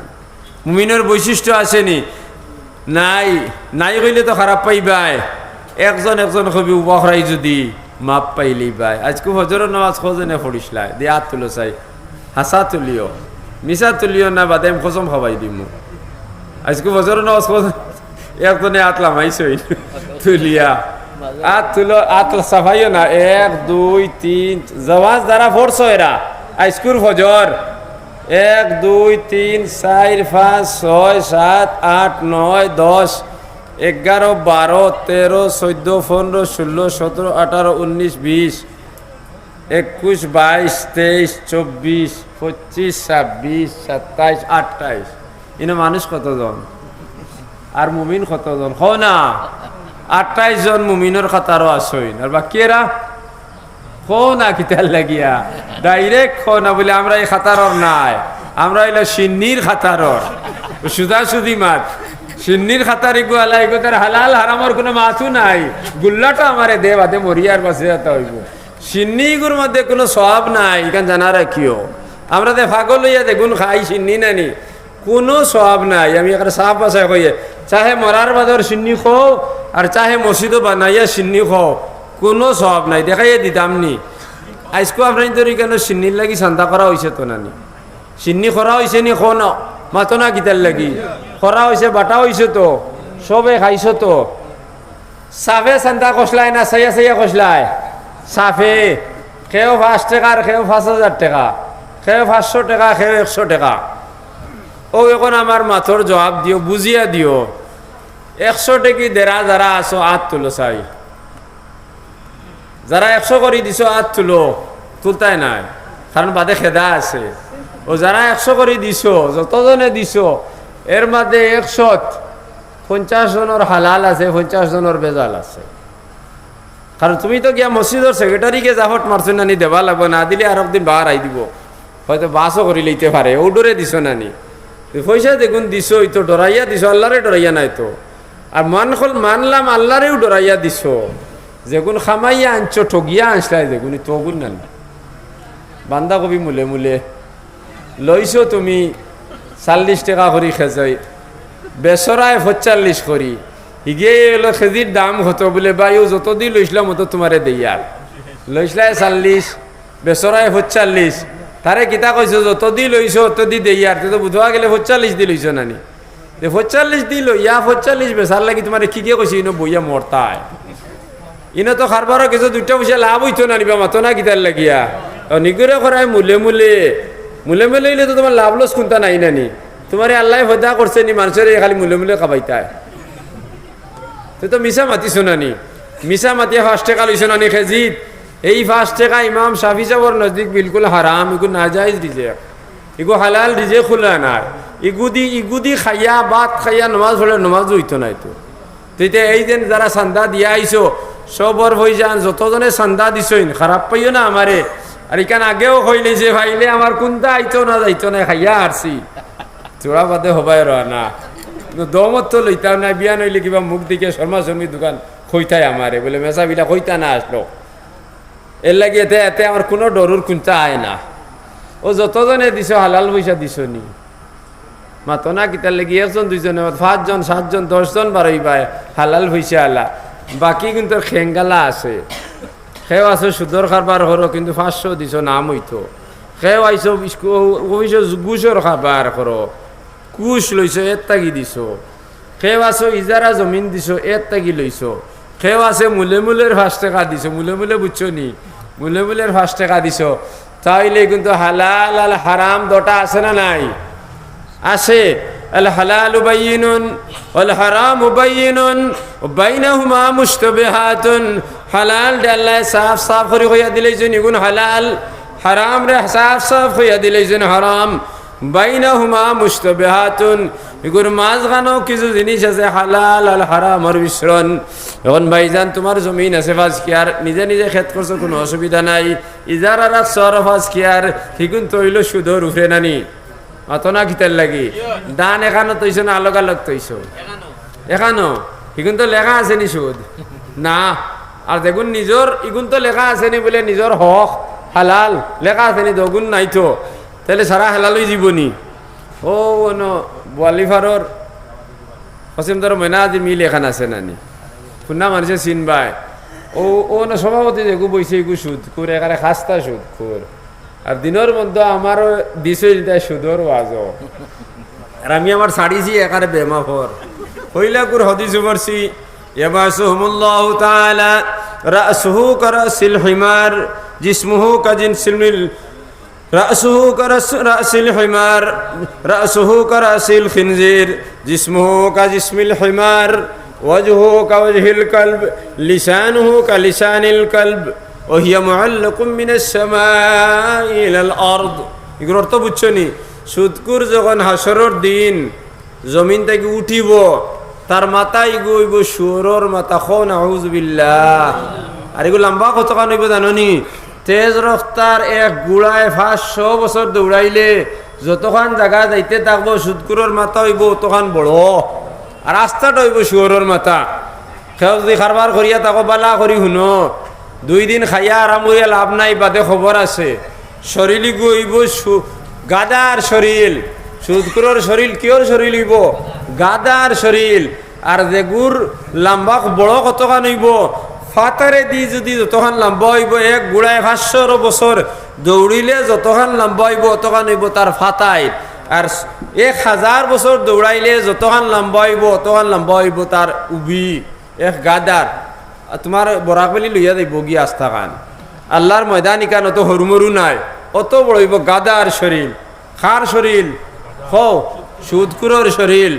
মুমিনর বৈশিষ্ট্য আছে নি? নাই। নাই কইলে তো খারাপ পাইবায়। একজন একজন কবি উবা করাই যদি মাফ পাইলিবায়। আইজকু ফজরর নামাজ কয়জনে পড়িছলায়? দি আত তুলো চাই। হাছা তুলিও। মিছা তুলিও না, বাদে আমি কসম খাবাই দিমু। আইজকু ফজরর নামাজ কয়জনে, একজনে আত লামাইছইন। তুলিয়া। আত তুলো, আত সাফাইও না। এক, দুই, তিন, জওয়াজ যারা পড়ছো এরা, আইজকুর ফজর। এক, দুই, তিন, চাইর, পাঁচ, ছয়, সাত, আট, নয়, দশ। এগারো, বারো, তেরো, চৌদ্দ, পনরো, ষোলো, সতরো, আঠারো, উনিশ, বিশ, একুশ, বাইশ, তেইশ, চব্বিশ, পঁচিশ, ছাব্বিশ, সাতাইশ, আটাইশ। ইনো মানুষ কতজন? আর মুমিন কতজন? কও না। আটাইশ জন মুমিনর কাতারো আছইন। আর বাকি এরা? কও না কিতার লাগিয়া? Direct কও না বুলে, "আমরা ই কাতারর নায়, আমরা অইলা শিন্নির কাতারর।" সুজাসুজি মাত। শিন্নির কাতার ইগু আলা, ইগু তার হালাল হারামর কুনু মাতউ নাই। গুল্লাটা আমারে দে, বাদে মরিয়ার বাঁচিয়া তা অইবো। শিন্নি ইগুর মধ্যে কুনু সওয়াব নাই, ইখান জানা রাখিও। আমরা যে পাগল অইয়া যেগুন খাই শিন্নি নানি, কুনু সওয়াব নাই। আমি একটা সাফ ভাষায় কইয়ে, চাহে মরার বাদর শিন্নি খাও, আর চাহে মসজিদো বানাইয়া শিন্নি খাও, কুনু সওয়াব নাই। দেখাইয়া দিতাম নি। আইজকু আপনাইনতর ইখানো শিন্নির লাগি চান্দা করা অইছে তো নানি? শিন্নি করা অইছে নি? কও না। মাতো না কিতার লাগি? করা অইছে, বাটা অইছে তো, সবে খাইছো তো। সাফে চান্দা কছলায় না চাইয়া চাইয়া কছলায়? সাফে। কেউ পাঁচ টেকা আর কেউ পাঁচ হাজার টেকা, কেউ পাঁচশো টেকা, কেউ একশো টেকা। অউ অখন আমার মাতর জুয়াব দিও, বুঝিয়া দিও। একশো টেকি দেরা যারা আছো, আত তুলো চাই। যারা একশো করি দিছো, আত তুলো। তুলতায় নায়, কারণ বাদে খেদা আছে। অউ যারা একশো করি দিছো, যতজনে দিছো, এর মাঝে একশত পঞ্চাশ জনর হালাল আছে, পঞ্চাশ জনর বেজাল আছে। কারণ তুমি তো গিয়া মসজিদর সেক্রেটারিকে জাফট মারছো নানি, দেবা লাগবো, না দিলে আরক দিন বারাই দিবো, হয়তো বাসও করি লইতে পারে, অউ ডরে দিছো নানি। তুমি পয়সা যেগুন দিছো, অউ তো ডরাইয়া দিছো, আল্লারে ডরাইয়া নায় তো। আর মান কল মানলাম, আল্লারেউ ডরাইয়া দিছো। যেগুন কামাইয়া আনছো, ঠগিয়া আনছলায় যেগুন, ইতো অগুন নানি। বান্ধাকপি মুলে মুলে লইছো তুমি চাল্লিশ টেকা করি কেজি, বেচরায় পঁয়তাল্লিশ করি। হিগিয়ে অইলো কেজির দাম কত? বুলে, "ভাই, অউ যতদি লইছলাম, অত তুমারে দেইয়ার।" লইছলায় চাল্লিশ, বেচরায় পঁয়তাল্লিশ। তারে কিতা কইছো? "যতদি লইছো, অতদি দেইয়ার।" তে তো বুধবা গেলে পঁয়তাল্লিশ দি লইছো নানি? তে পঁয়তাল্লিশ দি লইয়া পঁয়তাল্লিশ বেচার লাগি তুমারে কিগে কইছে ইনো বইয়া মরতায়? ইনো তো কারবারো কিছু দুইটা পয়সা লাভ অইতো নানি বা, মাতো না কিতার লাগিয়া? অউ নিগুরে করায় মুলে মুলে। মুলে মুলে অইলে তো তুমার লাভ লস কুনতা নাই নানি? তুমারে আল্লায় পয়দা করছে নি মানষরে খালি মুলে মুলে খাবাইতায়? তে তো মিছা মাতিছো নানি? মিছা মাতিয়া পাঁচ টেকা লইছো নানি কেজিত? এই পাঁচ টেকা ইমাম শাফি সাবর নজদিক বিলকুল হারাম, ইগু নাজাইজ রিজেক। ইগু হালাল রিজেক কুলা নায়। ইগুদি, ইগুদি খাইয়া, ভাত খাইয়া নমাজ পড়লে নমাজ অইতো নায় তো। তে ইতা এই যেন যারা চান্দা দিয়া আইছো, সবর পয়সান যতজনে চান্দা দিছইন, খারাপ পাইও না আমারে। আর ইখান আগেও কইলে যে পাইলে আমার কুনতা আইতো না যাইতো না, খাইয়া আরছি। চূড়া বাদে হবায় রওনা। কিন্তু দমত তো লইতাম না, বিয়ান অইলে কিবা মুখ দেখিয়া শর্মা শর্মি দোকান কইতায় আমারে, বুলে, "মেসাব ইলা কইতা না আসলো।" এর লাগি এতে, এতে আমার কুনু ডরুর কুনতা আয় না। অউ যতজনে দিছো, হালাল পয়সা দিছো নি? মাতো না কিতার লাগি? একজন, দুইজনে, পাঁচজন, সাতজন, দশজন বারইবায় হালাল পয়সা আলা। বাকি কিন্তু খেঙ্গালা আছে। কেউ আছে সুদর কারবার করো, কিন্তু পাঁচশো দিছো, নাম অইতো। কেউ আইছো ইস্কু-, অফিসো ঘুষর কারবার করো, ঘুষ লইছো, এর তাগি দিছো। কেউ আছো ইজারা জমিন দিছো, এর তাগি লইছো। কেউ আছে মুলে মুলের পাঁচ টেকা দিছো, মুলে মুলে বুঝছো নি? মুলে মুলের পাঁচ টেকা দিছো। তাইলে কিন্তু হালাল আর হারাম দুটা আছে না নাই? আছে। আল হালালু বাইয়িনুন ওয়াল হারামু বাইয়িনুন ওয়া বাইনাহুমা মুশতাবিহাতুন। হালাল দে আল্লায় সাফ সাফ করি কইয়া দিলাইছইন, ইগুন হালাল, হারামরে সাফ সাফ কইয়া দিলাইছইন, হারাম। বাইনাহুমা মুশতাবিহাতুন, ইগুর মাঝখানো কিছু জিনিস আছে হালাল আর হারামর মিশ্রণ। এখন ভাইজান, তুমার জমিন আছে পাঁচ কিয়ার, নিজে নিজে খেত করছো, কুনু অসুবিধা নাই। ইজারা রাখছো আরো পাঁচ কিয়ার, হিগুন তো অইলো সুদর উপরে নানি? মাতো না কিতার লাগি? ধান একানো থইছো না আলগ আলগ থইছো? একানো। হিগুন তো লেখা আছে নি সুদ? না। আর যেগুন নিজর, ইগুন তো লেখা আছে নি বুলে নিজর হক, হালাল, লেখা আছে নি? দগুন নাই তো। তাইলে সারা হালাল অইযিবো নি? অউ অনো বোয়ালিফারর কসিমদার ময়না আজি মিল এখান আছে নানি? কুন্না মানষে চিনবায়। অউ, অউ অনো সভাপতি যেগু বইছে, ইগু সুদখুর, একেবারে খাস্তা সুদখুর। আর দিনর মধ্যে আমারও দিছইন তাই সুদর ওয়াজও। আর আমি আমার ছাড়িছি একেবারে বেমাফর। কইলা কুর হদিস পড়ছি, ইয়াবাসুহুমুল্লাহু তাআলা রাসুহু কারাসিল হিমার, জিসমুহু কাজিসমিল রাসুহু কারাস-, রাসিল হিমার, রাসুহু কারাসিল খিনজির, জিসমুহু কাজিসমিল হিমার। وجهه كوجه الكلب، لسانه كلسان الكلب، وهي معلق من السماء إلى الأرض। ইগুর অর্থ বুঝছো নি? সুদকুর যখন হাশরর দিন জমিন থাকি উঠিবো, তার মাথা ইগু অইবো শুয়োরর মাথা। কও নাউজুবিল্লাহ। আর ইগু লম্বা কতখান অইবো জানো নি? তেজ রফতার এক ঘুড়ায় পাঁচশো বছর দৌড়াইলে যতখান জাগা যাইতে থাকবো, সুদকুরর মাথা অইবো অতখান বড়, আর আস্তাটা অইবো শুয়োরর মাথা। কেউ যুদি কারবার করিয়া থাকো, বালা করি হুনো, দুই দিন খাইয়া আরাম করিয়া লাভ নাই, বাদে খবর আছে। শরীল ইগু অইবো সু-, গাধার শরীল। সুদকুরর শরীল কিওর শরীল অইবো? গাধার শরীল। আর যেগুর লম্বা বড় কতখান অইবো, ফাতারেদি যুদি যতখান লম্বা অইবো, এক ঘুড়ায় পাঁচশো বছর দৌড়িলে যতখান লম্বা অইবো, অতখান অইবো তার ফাতাইল। আর এক হাজার বছর দৌড়াইলে যতখান লম্বা অইবো, অতখান লম্বা অইবো তার উবি। এক গাধার, আর তুমার বরাক ভ্যালি লইয়া যাইবো গিয়া আস্তাখান। আল্লার ময়দান ইখান অত হুরুমুরু নায়, অত বড় অইবো গাধার শরীল। কার শরীল? কও, সুদকুরর শরীল।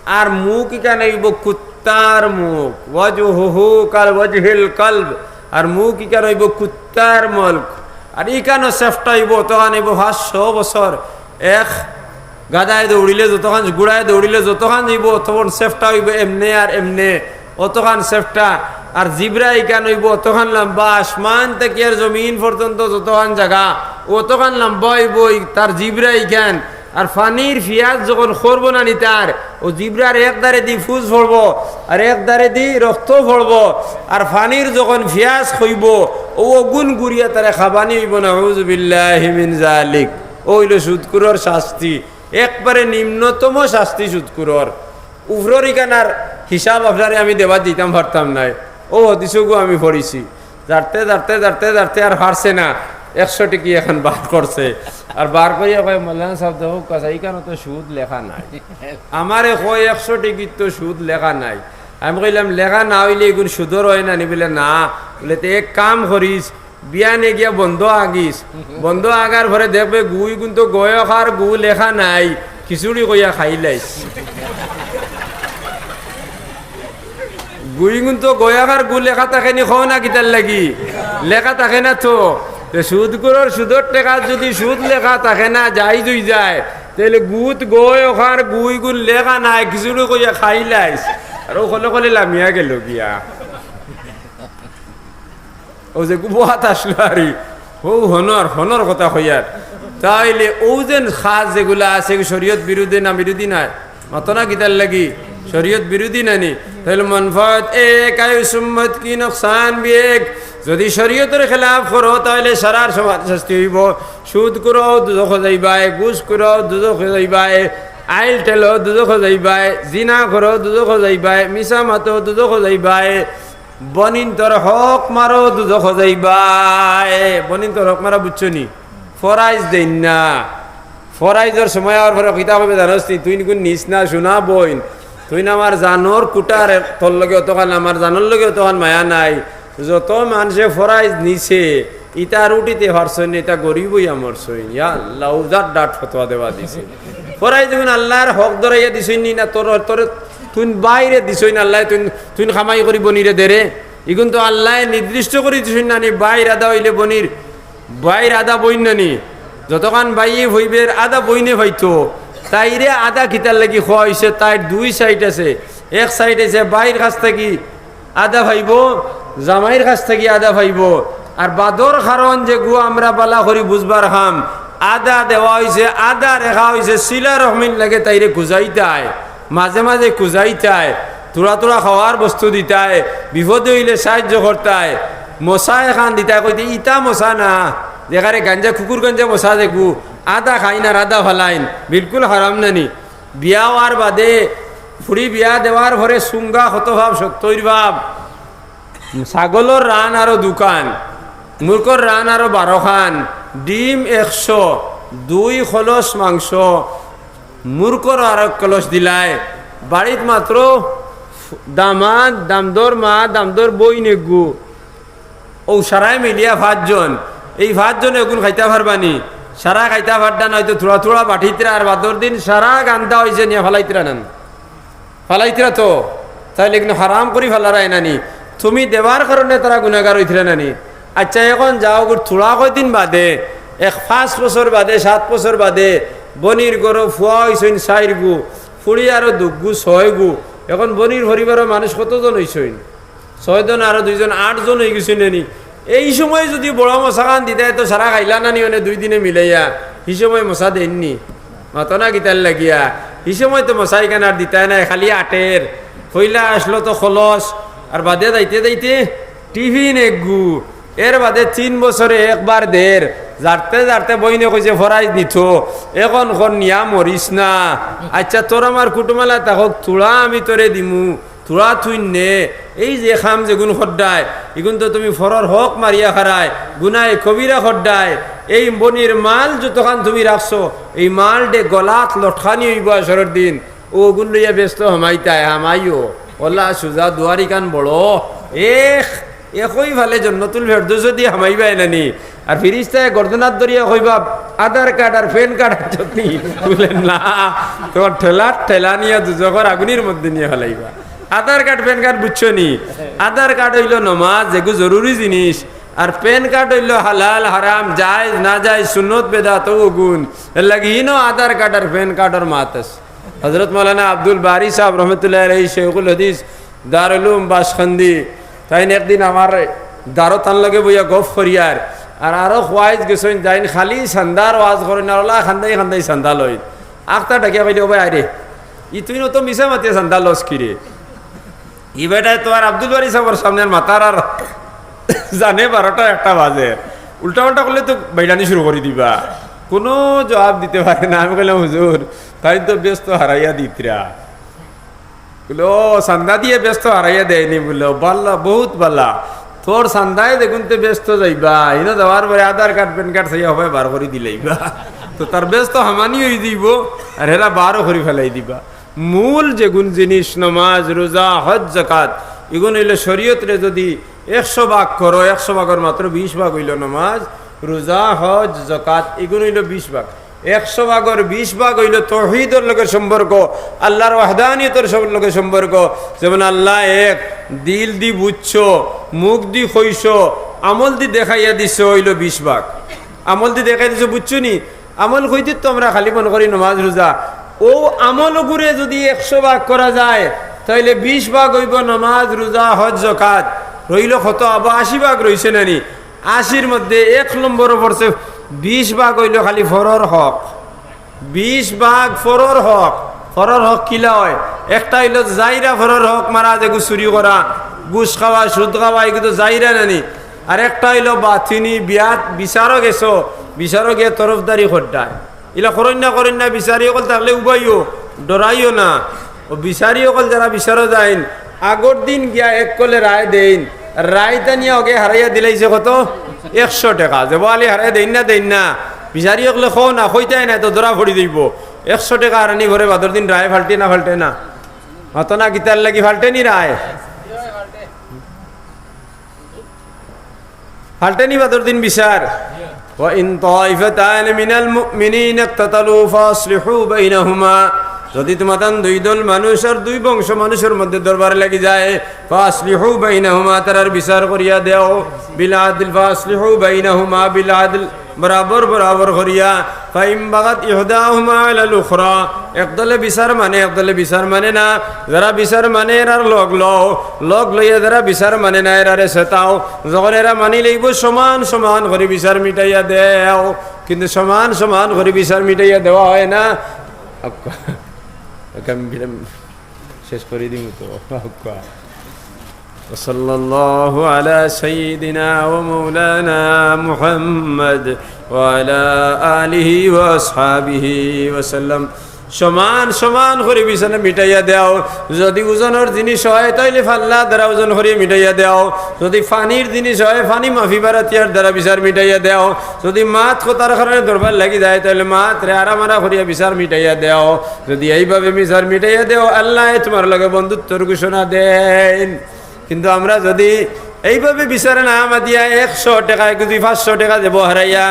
আর মুখ ইখান অইবো কুত্তার মুখ, وجهه كوجه الكلب, আর মুখ ইখান অইবো কুত্তার মুখ। আর ইখানও চেপ্টা অইবো, অতখান অইবো পাঁচশো বছর। এক গাধায় দৌড়িলে যতখান, ঘুড়ায় দৌড়িলে যতখান যাইবো, অতখান চেপ্টা অইবো এমনে আর এমনে, অতখান চেপ্টা। আর জিব্রা ইখান অইবো অতখান লম্বা, আসমান থাকি আর জমিন পর্যন্ত যতখান জাগা, অতখান লম্বা অইবো ই-, তার জিব্রা ইখান। আর পানির পিয়াস যখন করবো না নি তার, অউ জিব্রার এক ধারেদি ফুজ পড়বো, আর এক ধারেদি রক্ত পড়বো, আর পানির যখন পিয়াস কইবো, অউ আগুন গুড়িয়া তারে খাবানি অইবো, নাউজুবিল্লাহি মিন জালিক। অউ অইলো সুদকুরর শাস্তি, একবারে নিম্নতম শাস্তি সুদকুরর। উপরর ইখানর হিসাব আপনারে আমি দেওয়াত দিতাম পারতাম নায়। অউ হাদিসগু আমি পড়ছি। জারতে, জারতে, জারতে, জারতে আর পারছে না। একশো টেকি এখান বার করছে। আর বার করিয়া কয়, "মৌলানা সাব, দেখউক্কা, ইখানো তো সুদ লেখা নাই।" আমারে কয়, "একশো টেকিত তো সুদ লেখা নাই।" আমি কইলাম, "লেখা না অইলে ইগুন সুদর অয় না নি?" বলে, "না।" বলে, "তে এক কাম করিস, বিয়ানে গিয়া বন্দ আগিস, বন্দ আগার পরে দেখবে গু ইগুন তো গয়ক আর গু লেখা নাই, খিচুড়ি কইয়া খাইলাইস।" গু ইগুন তো গয়ক আর গু লেখা থাকে নি, কও না কিতার লাগি? লেখা থাকে না তো। তে সুদকুরর সুদর টেকাত যুদি সুদ লেখা থাকে না, জাইজ অই যায়, তাইলে গুত গয়ক আর গু ইগুন লেখা নাই, খিচুড়ি কইয়া খাইলাইস। আর অউ কলে কলে লামিয়া গেলো গিয়া। অউ যে গুবহাত আসলো আরি, অউ হনর, হনর কথা কইয়ার। তাইলে অউ যেন কাজ যেগুলা আছে, শরীয়ত বিরোধী না বিরোধী নায়? মাতো না কিতার লাগি? শরীয়ত বিরোধী না নি? তাইলে মনফাত এক, আয় সুম্মত কি নকসান বি এক। যুদি শরীয়তর খেলাফ করো, তাইলে সারার সমান শাস্তি অইবো। সুদ করো, দুজখো যাইবায়, ঘুষ করো, দুজখো যাইবায়, আইল ঠেলো, দুজখো যাইবায়, জিনা করো, দুজখো যাইবায়, মিছা মাতো, দুজখো যাইবায়। বনিন্তর হক মারো, দুজখো যাইবায়। বনিন্তর হক মারা বুঝছো নি? ফরাইজ দেইন না। ফরাইজর সময় আওয়ার পরে কিতা কইবে জানোস নি? "তুইন ইগুন নিস না, সোনা বইন। তুইন আমার জানর কুটার, তোর লগে অতখান, আমার জানর লগে অতখান মায়া নাই। যত মানষে ফরাইজ নিছে, ইতা আর উঠিতে পারছইন না, ইতা গরিব অইয়া মরছইন।" ইয়া আল্লাহ, উজার ডাট ফতোয়া দেওয়া দিছে। ফরাইজ ইগুন আল্লার হক ধরাইয়া দিছইন নি না, তোর, তোর, তুইন বাইরে দিছইন আল্লায়, তুইন, তুইন কামাই করি বনিরে দেরে। ইগুন তো আল্লায় নির্দিষ্ট করি দিছইন না নি, বাইর আধা অইলে বনির, বাইর আধা বইন না নি। যতখান বাইয়ে অইবের আধা বইনে পাইতো, তাইরে আধা কিতার লাগি কওয়া অইছে, তাইর দুই সাইড আছে। এক সাইড আছে বাইর কাছ থাকি আধা পাইবো, জামাইর কাছ থাকি আধা পাইবো। আর বাদর কারণ যেগু আমরা বালা করি বুঝবার কাম, আধা দেওয়া অইছে, আধা রেখা অইছে, সিলা রহমির লাগি তাইরে খুজাইতায়, মাঝে মাঝে খুজাইতায়, থুড়া থুড়া খাওয়ার বস্তু দিতায়, বিপদে অইলে সাহায্য করতায়, মশা এখান দিতায়, কইতে ইতা মশা না, যেখানে গাঞ্জা, কুকুর গাঞ্জা মশা দেখবো, আধা খাইন আর আধা ফালাইন, বিলকুল হারাম না নি। বিয়া অওয়ার বাদে, ফুড়ি বিয়া দেওয়ার পরে সুঙ্গা কত ভাব, সত্তইর ভাব। ছাগলর রান আরো দুখান, মুরগর রান আরো বারোখান, ডিম একশো, দুই কলস মাংস, মুরগর আরো এক কলস দিলায়। বাড়িত মাত্র দামাদ, দামদর মা, দামদর বইন এগু। অউ সারায় মিলিয়া পাঁচজন। এই পাঁচজন এগুন খাইতা পারবা নি? সারা খাইতা পারতা না, অইতো থুড়া থুড়া বাটিত্রা, আর বাদর দিন সারা গান্দা অইছে নিয়া ফালাইত্রা না নি? ফালাইত্রা তো। তাইলে কিন্তু হারাম করি ফালারায় না নি? তুমি দেওয়ার কারণে তারা গুনাগার অইতরা না নি? আচ্ছা, এখন যাও, গুর থুড়া কয়দিন বাদে, এক পাঁচ বছর বাদে, সাত বছর বাদে, বনির ঘরো ফুয়া অইছইন চাইরগু, ফুড়ি আরো দুগু, ছয়গু। এখন বনির পরিবারো মানুষ কতজন অইছইন? ছয়জন, আরো দুইজন, আটজন অইগেছইন না নি? এই সময় যুদি বড় মশাখান দিতায়, তো সারা খাইলা না নি, অনে দুই দিনে মিলাইয়া, হি সময় মশা দেইন নি? মাতো না কিতার লাগিয়া? হি সময় তো মশা ইখান আর দিতায় নায়, খালি আটের। পয়লা আছলো তো খলস, আর বাদে যাইতে যাইতে টিফিন এগু, এর বাদে তিন বছরে একবার দের। জারতে জারতে বইনে কইছে ফরাইজ নিতো, এখন কর নিয়া মরিস না। আচ্ছা, তোর আমার কুটুমালা থাকউক, থুড়া আমি তোরে দিমু, থুড়া তুই নে। এই যে কাম যেগুন কররায়, ইগুন তো তুমি ফরর হক মারিয়া খারায়, গুনায়ে কবিরা কররায়। এই বনির মাল যতখান তুমি রাখছো, এই মালডে গলাত লটকানি অইবো হাশরর দিন। অগুন লইয়া বেহেস্তো হামাইতায়, হামাইও। অলা সুজা দুয়ারিখান বড়। এক, একই ফালে জন্নতুল ফেরদৌসদি হামাইবায় না নি? আর ফিরিস্তায় গর্দনাত ধরিয়া কইবা, "আধার কার্ড আর প্যান কার্ড আনছত নি?" বুলে, "না।" তোমার ঠেলার ঠেলা নিয়া দুজখর আগুনির মধ্যে নিয়া ফালাইবা। আধার কার্ড, প্যান কার্ড বুঝছো নি? আধার কার্ড অইলো নমাজ, যেগু জরুরি জিনিস। আর প্যান কার্ড অইলো হালাল, হারাম, জায়েজ, নাজায়েজ, সুন্নত, বেদাত, অগুন। এরলাগি ইনো আধার কার্ড আর প্যান কার্ডর মাত আছে। হযরত মাওলানা আব্দুল বারী সাহেব রহমতুল্লাহি আলাইহি, শেখুল হাদিস, দারুল উলুম বাঁশকান্দি, তাইন একদিন আমার দারো তান লগে বইয়া গফ করিয়ার, আর আরো ওয়াইজ গেছইন, তাইন খালি চান্দার ওয়াজ করইন, আর অলা কান্দাই কান্দাই চান্দা লইন। আখতা ডাকিয়া কইলে, "ও ভাই, আয় রে, ই তুই নতো মিছা মাতিয়া চান্দা লস কিরে?" ই বেটায় তো আর আব্দুল বারী সাহেবর সামনে আর মাতার আর জানে বারোটা একটা বাজে, উল্টা পাল্টা করলে তো বাইরানি শুরু করি দিবা, কুনু জবাব দিতে পারে না। আমি কইলাম, "হুজুর, তাইন তো বেহেস্তো হারাইয়া দিতরা।" বুলে, "ও, চান্দা দিয়া বেহেস্তো হারাইয়া দেয়নি?" বুলে, "ও বালা, বউত বালা। তোর চান্দায় দেখুন তে বেহেস্তো যাইবা, ইনো যাওয়ার পরে আধার কার্ড, প্যান কার্ড চাইয়া হবায় বার করি দিলাইবা। তো তার বেহেস্তো হামানি অই যাইবো, আর হেরা বারও করি ফালাই দিবা।" মূল যেগুন জিনিস, নমাজ, রোজা, হজ, যাকাত, ইগুন অইলো শরীয়তরে যুদি একশো ভাগ করো, একশো ভাগর মাত্র বিশ ভাগ অইলো নমাজ, রোজা, হজ, যাকাত, ইগুন অইলো বিশ ভাগ। একশো ভাগর বিশ ভাগ অইলো তৌহিদর লগে সম্পর্ক, আল্লাহর ওয়াহদানিয়তর সম-, লগে সম্পর্ক। যেমন আল্লাহ এক, দিল দি বুঝছো, মুখ দি কইছো, আমল দি দেখাইয়া দিছো, অইলো বিশ ভাগ। আমল দি দেখাইয়া দিছো, বুঝছো নি? আমল কইতে তো আমরা খালি মনে করি নমাজ রোজা। অউ আমল অগুরে যুদি একশো ভাগ করা যায়, তাইলে বিশ ভাগ অইবো নমাজ, রোজা, হজ, যাকাত। রইলো কত? আবো আশি ভাগ রইছে না নি? আশির মধ্যে এক নম্বরো পড়ছে, বিশ ভাগ অইলো খালি ফরর হক। বিশ ভাগ ফরর হক। ফরর হক কিলা অয়? একটা অইলো যাইরা ফরর হক মারা, যেগু চুরি করা, ঘুষ খাওয়া, সুদ খাওয়া, ইগু তো যাইরা না নি? আর একটা অইলো বাতিনি, বিয়াত বিচারো গেছো, বিচারো গিয়া তরফদারি কররায়। ইলা করইন না, করইন না, বিচারি অকল থাকলে উবাইও, ডরাইও না। অউ বিচারি অকল যারা বিচারো যাইন, আগর দিন গিয়া এক কলে রায় দেইন, রায় টানিয়া অগে হারাইয়া দিলাইছে কত? একশো টেকা। যে বউ আলী হারাইয়া দেইন না, দেইন না, বিচারি অকলে কও না, কইতায় না, তো ধরা পড়ি যাইবো। একশো টেকা হারানি পরে বাদর দিন রায় ফাল্টে না, ফাল্টে না? মাতো না কিতার লাগি? ফাল্টে নি রায়? ফাল্টে নি বাদর দিন বিচার? "ওয়া ইন তাইফাতানি মিনাল মুমিনিনা ইকতাতালু ফাআসলিহু বাইনাহুমা।" যুদি তুমাতান দুই দল মানুষ আর দুই বংশ মানুষর মধ্যে দরবার লাগি যায়, "ফাআসলিহু বাইনাহুমা", তারার বিচার করিয়া দেও, "বিল আদল, ফাআসলিহু বাইনাহুমা বিল আদল", বরাবর বরাবর করিয়া। "ফাইন বাগাত ইহদাহুমা আলাল উখরা", এক দলে বিচার মানে, এক দলে বিচার মানে না। যারা বিচার মানে, এরার লগ লও, লগ লইয়া যারা বিচার মানে না, এরারে সেতাও। যখন এরা মানি লইবো, সমান সমান করি বিচার মিটাইয়া দেও। কিন্তু সমান সমান করি বিচার মিটাইয়া দেওয়া হয় না। আক্কা, আক্কা, আমি বিরাম শেষ করি দিমু তো। আক্কা। وصلى الله على سيدنا ومولانا محمد وعلى آله وأصحابه وسلم। সমান সমান করি বিচার মিটাইয়া দেও। যুদি ওজনর জিনিস হয়, তাইলে ফাল্লা দ্বারা ওজন করিয়া মিটাইয়া দেও। যুদি পানির জিনিস হয়, পানি মাফি বারাতিয়ার দ্বারা বিচার মিটাইয়া দেও। যুদি মাত কথার কারণে দরবার লাগি যায়, তাইলে মাতরে আরামারা করিয়া বিচার মিটাইয়া দেও। যুদি এইভাবে বিচার মিটাইয়া দেও, আল্লায় তুমার লগে বন্ধুত্বর ঘোষণা দেইন। কিন্তু আমরা যুদি এইভাবে বিচারে না মাতিয়া একশো টেকায় যদি পাঁচশো টেকা দেবো হারাইয়া,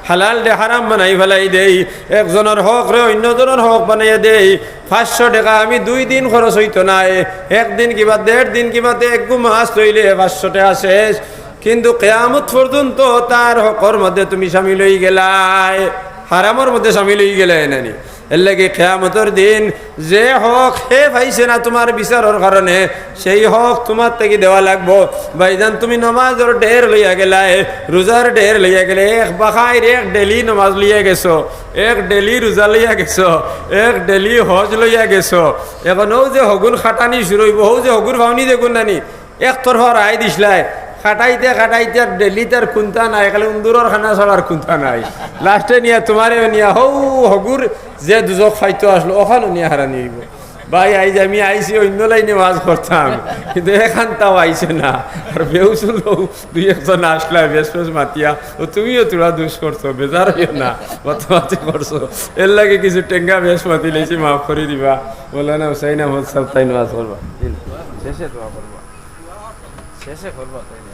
হালালরে হারাম বানাই ফালাই দেই, একজনর হকরে অইন্য জনর হক বানাইয়া দেই। পাঁচশো টেকা আমি দুই দিন খরচ অইতো নায়, একদিন কিবা দেড় দিন কিবা তে একগু মাছ লইলে পাঁচশো টেকা শেষ। কিন্তু কিয়ামত পর্যন্ত তার হকর মধ্যে তুমি শামিল অই গেলায়, হারামর মধ্যে শামিল অই গেলায় নানি। এরলাগি কিয়ামতর দিন যে হক হে পাইছে না তুমার বিচারর কারণে, সেই হক তুমার থাকি দেওয়া লাগবো। ভাইজান, তুমি নমাজর ঢের লইয়া গেলায়, রোজার ঢের লইয়া গেলে, এক বাখাইর এক ডেলি নমাজ লইয়া গেছো, এক ডেলি রোজা লইয়া গেছো, এক ডেলি হজ লইয়া গেছো। এখন অউ যে হগুর খাটানি শুরু অইবো, অউ যে হগুর ফাউনি দেখুন নানি, এক তরফা রায় দিছলায়, খাটাইতে খাটাইতে আর ডেলি তার কুন্তা নাই, খালি উন্দুরর খানা ছাড়া আর কুন্তা নাই। লাস্টে নিয়া তুমারে নিয়া হউ হগুর যে দুজখ ফাইতো আছলো, অখানো নিয়া হারানি অইবো। ভাই, আইজ আমি আইছি অইন্য লাইনে ওয়াজ করতাম, কিন্তু এখান তাও আইছে না। আর বেউসুল দুই একজন আছলায় বেশ বেশ মাতিয়া, ও তুমিও থুড়া দুষ করছো, বেজার অইও না, মাতামাতি করছো। এরলাগি কিছু টেঙ্গা বেশ মাতি লইছি, মাফ করি দিবা। মৌলানা হুসাইন আহমদ সাব তাইন ওয়াজ করবা। শেষে দোয়া করবা। শেষে করবা তাইন।